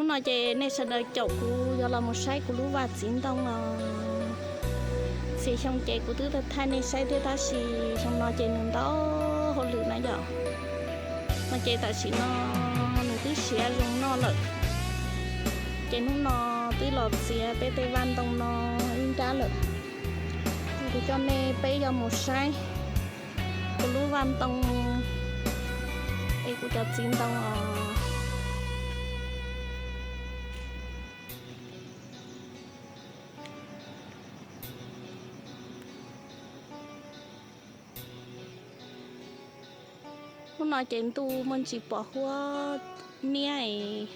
Hnub no ces nej sawv daws caum kuv yuav los mus saib kuv lub vaj txiv ntoo os. Txhia xyoo ces kuv twb thaij nej saib thiab tab sis xyoo no ces nws ntau hauj lwm na yom. No ces tam sim no nws twb siav zoo noj lawm. Ces hnub no twb los txiav peb tej vaj ntoo no ib nrab lawm. Kuv coj nej peb yuav mus saib kuv lub vaj ntoo es kuv cov txiv ntoo os. Hnub no ces ntuj muaj ntsis pom huab niab es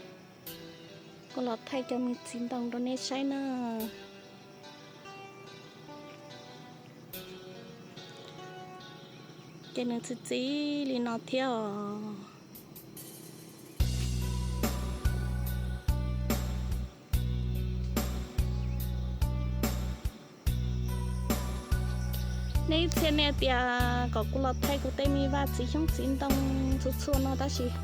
kuv los thaij cov me txiv ntoo rau nej saib na. Ces nws txi txiv li no thiab os. Nej ib txhia nej tias kom kuv los thaij kuv tej me vaj txiv xyoob txiv ntoo txhua txhua no tab sis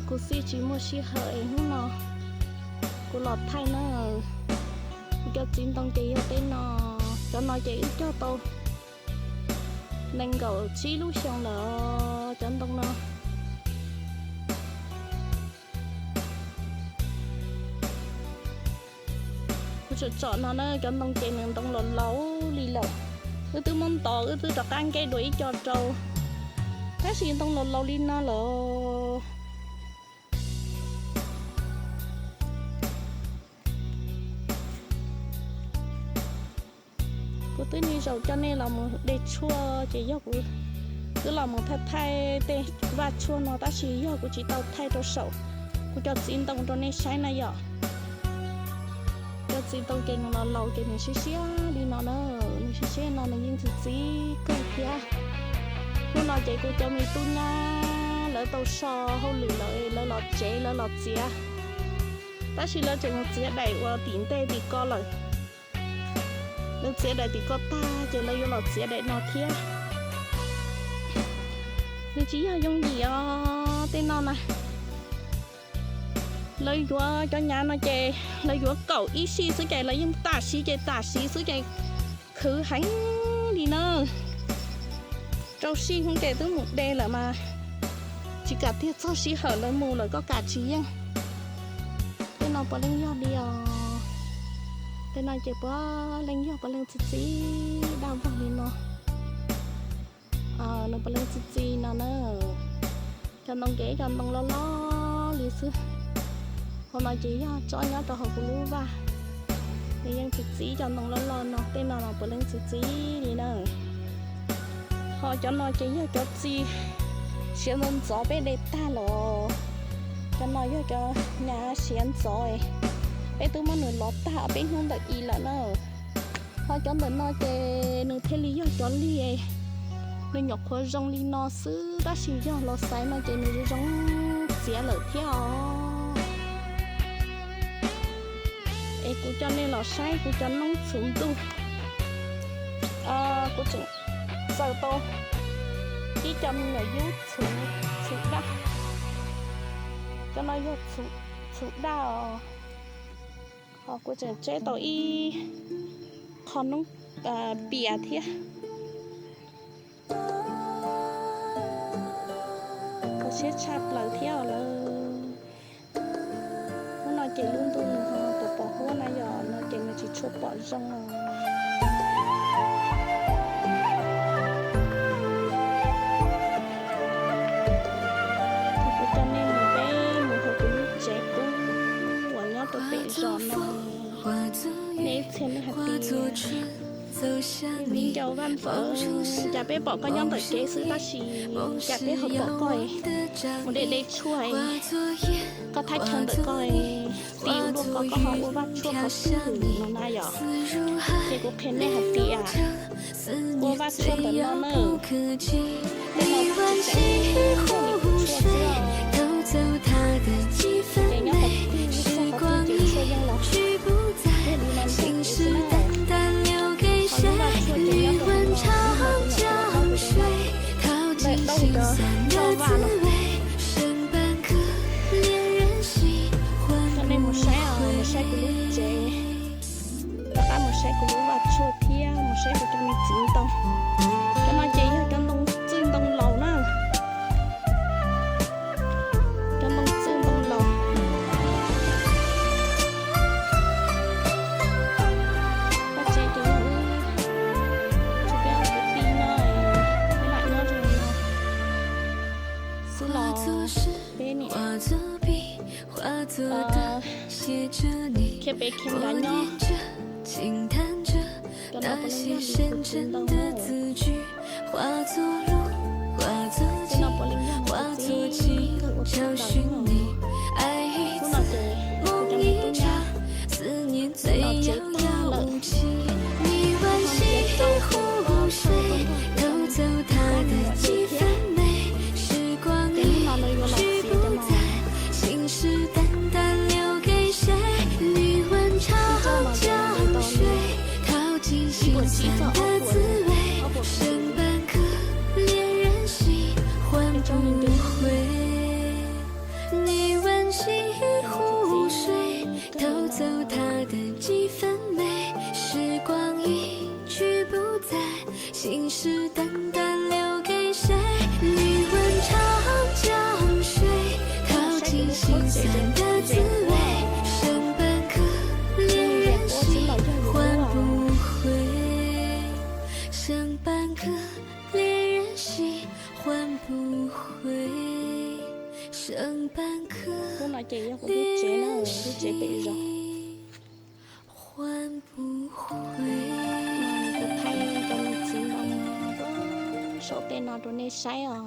kuv xij tsis muaj sij hawm es hnub no kuv los thaij na. Kuv cov txiv ntoo ces yog tej no, cov no ces wb cog tau nees nkaum tsib lub xyoo lawm cov ntoo no. Kuv tsom tsom no na, cov ntoo ces nws ntoo laus laus li lawm. Wb twb muab ntos wb twb rov qab nkeb dua ib co rau, tab sis ntoo laus laus li no lawm. Kuv twb niaj zaus coj nej los mus de tshuaj ces yog kuv twb los mus thaij thaij tej vaj tshuaj no tab sis yog kuv tsis tau thaij rau saum kuv cov txiv ntoo rau nej saib na yom. Cov txiv ntoo ces nws los laus ces nws siab siab li no na, nws siab siab no nws yeej txi txiv kawg thiab. Hnub no ces kuv cov me tub nyab lawv tau so hauj lwm lawm lawv los tsev lawv los txiav, tab sis lawv tseem mus txiav daim uas tim ntej tim ko lawm. Lawv txiav daim tim ko tag ces lawv yuav los txiav daim no thiab. Nws tsis yog yooj yim os tej no na. Lawv yuav cov nyav no ces lawv yuav kaum ib sij xwb ces lawv yeej tam sim ces tam sim xwb ces khwv heev li na. Rau sij hwb ces twb mus de lawm mas tsis kam tiag txog sij hawm lawv mus lawm koj kam tsis yeej. Tej no puav leej yog li os. Tej no ces puav leej yog puav leej txi txiv dab vog li no. Nws puav leej txi txiv no na. Cov ntoo ces cov ntoo loj loj li xwb. Hauv no ces yog tsob nyob rau hauv kuv lub vaj. Nws yeej txi txiv cov ntoo loj loj no, tej no mas puav leej txi txiv li na. Ho cov no ces yog cov txiv siav ntxov ntxov peb de tag los. Cov no yog cov nyav siav ntxov, peb twb muab nws lov tag ob peb hnub ntawm i lawm na. Ho cov ntawm no ces nws thiaj li yog cov lig, nws nyuam qhuav zoo li no xwb tab sis yog los xaiv no ces nws zoo txiav lawm thiab os. Es kuv coj nej los saib kuv cov noob txhuv ntuj. Kuv tseem txawm tau ib co me nyuam yub txhuv daj. Cov no yog txhuv daj os. Ho kuv tseem tseb tau ib qho noob pias thiab. Kho siab tshaj plaws thiab lawm. Hnub no ces lub ntuj nws ho pom pom huab na yom, no ces nws tsis tshua pom zoo os. Kuv coj nej mus peb mus hauv kuv lub tsev kub uas nyob rau pem zos no. Nej ib txhia nej hais tias, viv ncaus Vaj Ntxawm, cas peb pom koj nyob ntawm kev xwb tab sis cas peb ho pom koj mus de de tshuaj, koj thaj chaw ntawm koj, tis ua luaj koj, koj ho ua vaj tshuaj qhov twg no na yom? Ces kuv qhia nej hais tias ua vaj tshuaj ntawm no na. Tej no kuv tsis tseem ua tshuaj xwb os. Ces nyob qhov twg, ib txhia qhov twg ces tshuaj yeej los thiaj li no ntawm kev xwb na. Ho lub vaj tshuaj ces nyob rau hauv no, hnub no kuv nyuam qhuav tau ntawm dauj cov toj vaj no. Thiab peb khiav nrad nyob. Cov no puav leej yog li kuv txiv ntoo na. Tej no puav leej yog kuv txiv kawg ua txhij ntaws na. Hnub no ces kuv cov me tub nyab, hnub no tsev tag lawm, hnub no yuav rau, rau tus me nyuam tsev thiab. Ces hnub no lawv yuav los txiav cov no. Ib tsob no ces nws tau li ib puas tsib txog ob puas, ob puas tsib. Ib tsob me ntws. Hnub no ces yog kuv lub tsev na, lub tsev pem zos. Kuv thaij cov me txiv ntoo no saum tej no rau nej saib os.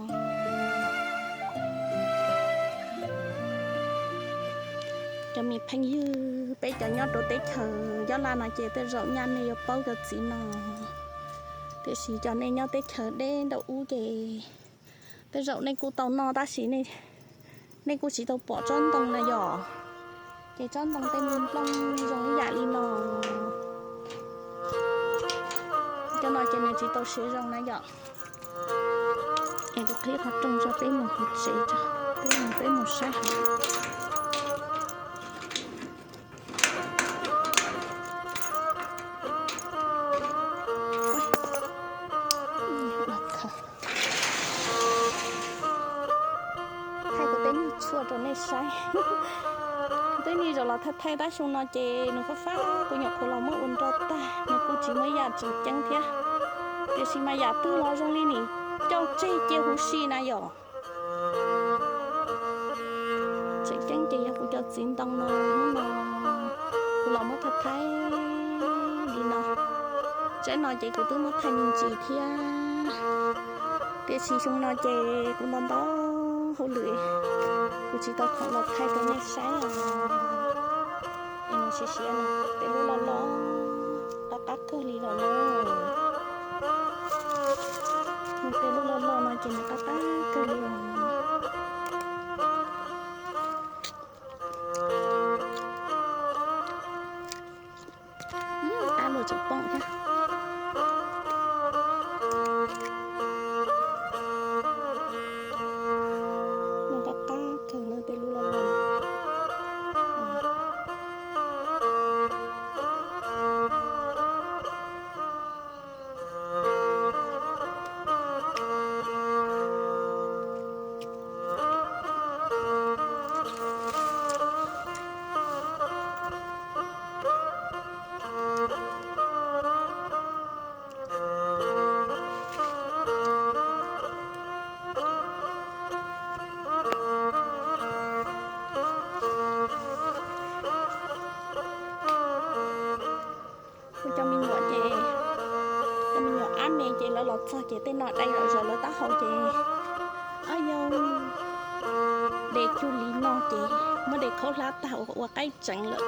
Cov me phooj ywg, peb cov nyob rau teb chaws Yob Laj no ces tej zaum nyaj nej yuav paub cov txiv no, tiam sis cov nej nyob teb chaws deb nraum ub ces tej zaum nej kuj tau noj tab sis nej kuj tsis tau pom tsob ntoo na yom. Ces tsob ntoo tej me nplooj zoo ib yam li no. Cov no ces nws tsis tau siav zoo na yom. Es kuv qhib qhov rooj tso peb mus hauv tsev tso, peb mus, peb mus saib hauv. Thaij kuv tej nyuag tshuaj rau nej saib. Kuv tej nyuag zaum los thaij thaij tab xyoo no ces nws fab fab, kuv nyuam qhuav los muab ua nro tag, nws kuj tsis muaj ib yam tseem ceeb thiab. Tiam sis mas yam twg los zoo li nim coj tseg cia huv si na yom. Tseem ceeb ces yog kuv cov txiv ntoo no, hnub no kuv los muab thaij thaij li no. Tsaib no ces kuv twb muab thaij me ntsis thiab, tiam sis xyoo no ces kuv ntau ntau hauj lwm, kuv tsis tau khoom los thaij rau nej saib os. Es nws siav siav no, tej lub loj loj, qab qab kawg li los na. Nws tej lub loj loj no ces nws qab qab kawg li os. Qab luaj tseem poob thiab. Nws qab qab kawg no tej lub loj loj. Kuv cov me nyuam ces, cov me nyuam ab me ces lawv los txog ces tej no dai zom zaws lawv taub hau ces, ab yau, de cuag li no ces muab de khaub hlab tag ua qaib tseev lawm.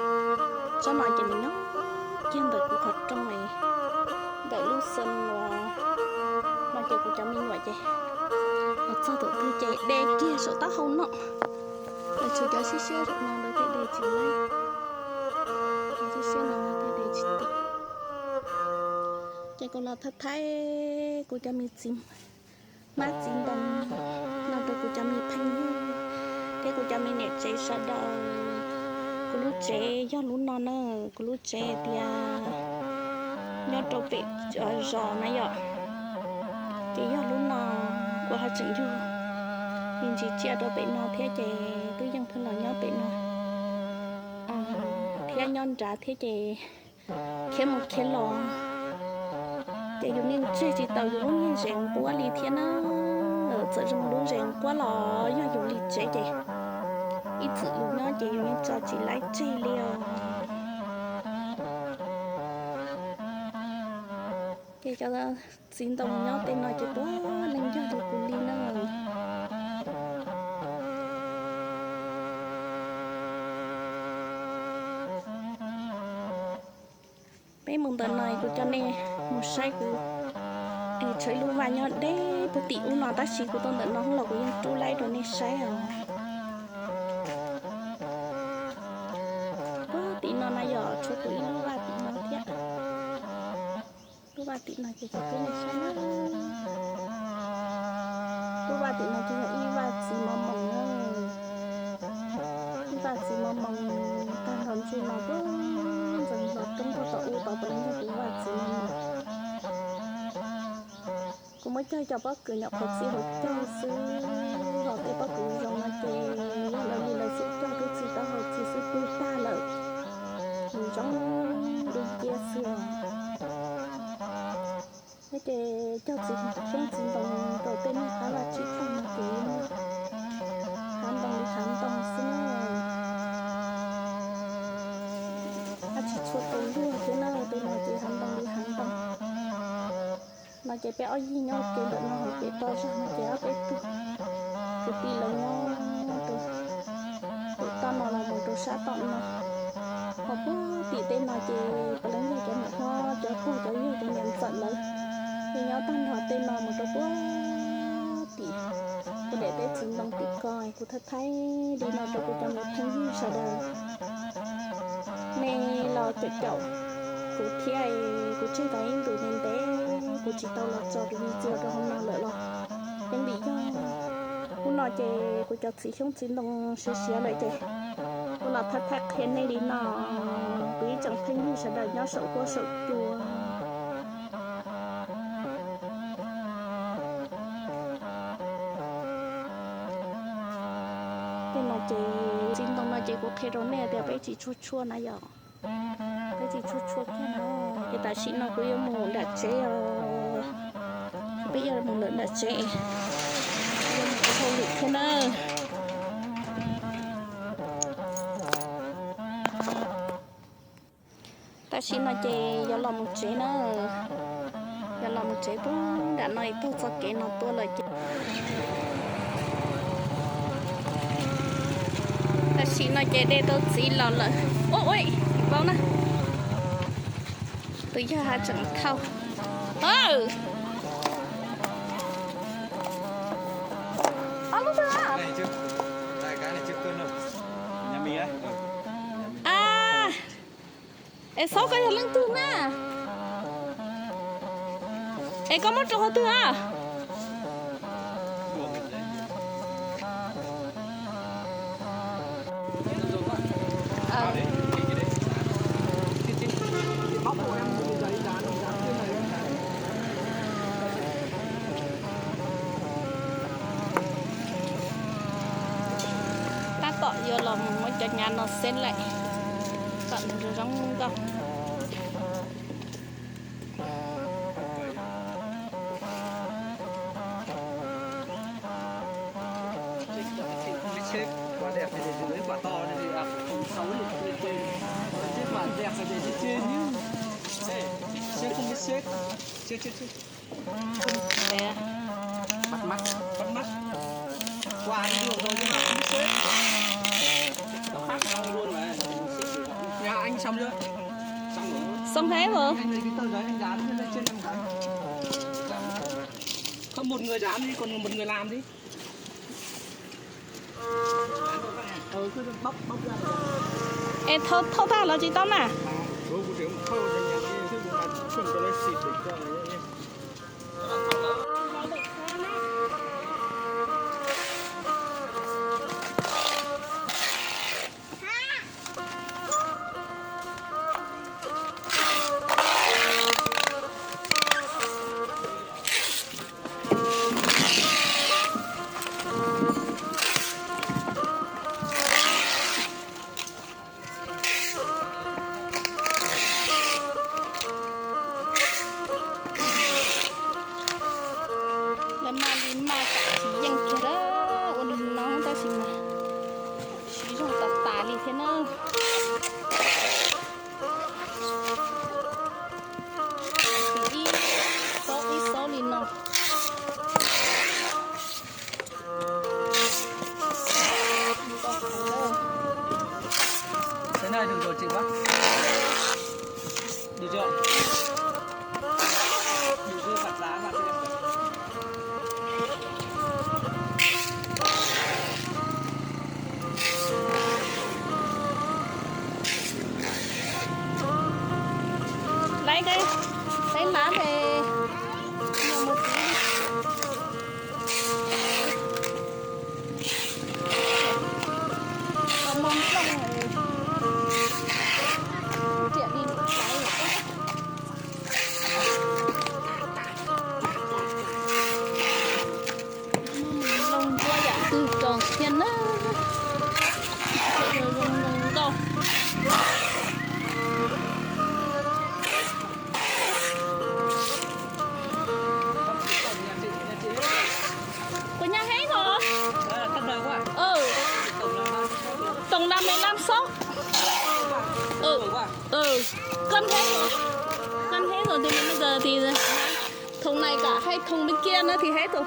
Tsob no ces nws nyob kiag ntawm kuv qhov rooj, ntawm lub xeev uas no ces kuv cov me nyuam ces los txog thaum twg ces de kiag saum taub hau no. Lawv tshuav cov siab siab zaum no lawv thiaj de tsis laib, cov siab siab no lawv thiaj de tsis tau. Ces kuv los thaij thaij kuv cov me txiv hmab txiv ntoo no rau kuv cov me phooj ywg thiab kuv cov me niam tsev sawv daws. Kuv lub tsev yog lub no na, kuv lub tsev tias nyob rau pem zos na yom. Ces yog lub no kuv ho tseem yug me ntsis tsiaj rau pem no thiab ces twb yeej pheej los nyob pem no thiab nyob nrad thiab ces khiav mus khiav los ces yus yeej tseg tsis tau yus lub niag zes nquab li thiab na. Txawm zoo lub zes nquab los yog yus li tsev ces Ib txwm yus nyob ces yus yeej tso tsis laib tseg li os. Ces cov txiv ntoo nyob tej no ces puav leej yog li kuv li na. Peb mus ntawm no kuv coj nej mus saib kuv tshav ib lub vaj nyob deb puag tim ub no tab sis kuv tuaj ntawm no los kuv yeej rub laib rau nej saib os. Puag tim no na yog tshuav kuv ib lub vaj tim no thiab. Lub vaj tim no ces kuv rub nej saib na. Lub vaj tim no ces yog ib vaj txiv mos moos na. Ib vaj txiv mos moos tag nrho ntsuj no puag ntxeev hlo roob puag tom ub tod puav leej yog kuv vaj txiv mos moos. Kuv muab cog cov pob kws nyuam qhuav txi hauv caug xwb, ho tej pob kws zoo no ces yog lawv li lawv xub cog twb txi taub hau txi xwb pw tag lawm, nws zoo dub nciab xwb os. Ces cog txiv xyoob txiv ntoo rau tej niag qab vaj tsib taug no ces hav ntoo li hav ntoo xwb na. Ab tsis tshua tau luag thiab na, tej no ces hav ntoo li hav ntoo. No ces peb ob yig nyob ke ntawm no hauv pem toj zog no ces ob peb tug kwv tij lawv nyob rau pem toj no los mus rau sab tom no. Ho puag tim tej no ces puav leej yog cov niam hlob cov pog cov yawg cov niam ntxawm lawv, ces nyob tag nrho tej no mus rau puag tim kuv daim teb txiv ntoo tim ko. Kuv thaij thaij li no rau kuv cov me phooj ywg sawv daws, nej los caum caum kuv thiab. Kuv tseg tau ib ntus ntev ntev kuv tsis tau los tso tus me ntsis rau hauv no lawm los yeej vim yog hnub no ces kuv cov txiv xyoob txiv ntoo siav siav lawm ces kuv los thaij thaij qhia nej li no, kuv ib tsoom phooj ywg sawv daws nyob saum huab saum cua. Tej no ces txiv ntoo no ces kuv qhia rau nej tias peb tsis tshuaj tshuaj na yom. Peb tsis tshuaj tshuaj kiag na. Ces tam sim no kuv yuav mus nram tsev os. Peb yuav mus lawm nram tsev, yuav mus ua hauj lwm thiab na. Tam sim no ces yuav los mus tsev na. Yuav los mus tsev puag nram no es taug txoj kev no tuaj lawm ces tam sim no ces dej tau txiv los lawm. Ua ua, tsis paub na. Tus yawg haj tseem thauj. Ob lub twg a? A, es xav koj yog leej twg na? Es koj muab rau qhov twg a? Tab tom yuav los mus muab cov nyav no xeb lawm kom nws zoo zoo nkauj. Xong thế rồi. Không, một người dán đi, còn một người làm đi. Ê, thâu, thâu tag los tsis tau na. Zog tas tas li thiab na. Ib xaub ib xaub li no. Laiv, laiv mab es, mus txiv. Tau muaj nplooj, riam li laiv. Muaj nplooj ntsuab yam twg tso thiab na. Zoo zoo nkauj. Kuv nyab heeb os. Tổng là mười lăm xốp. Cân hết, cân hết rồi thì mình bây giờ thì thùng này cả hai thùng bên kia nữa thì hết rồi.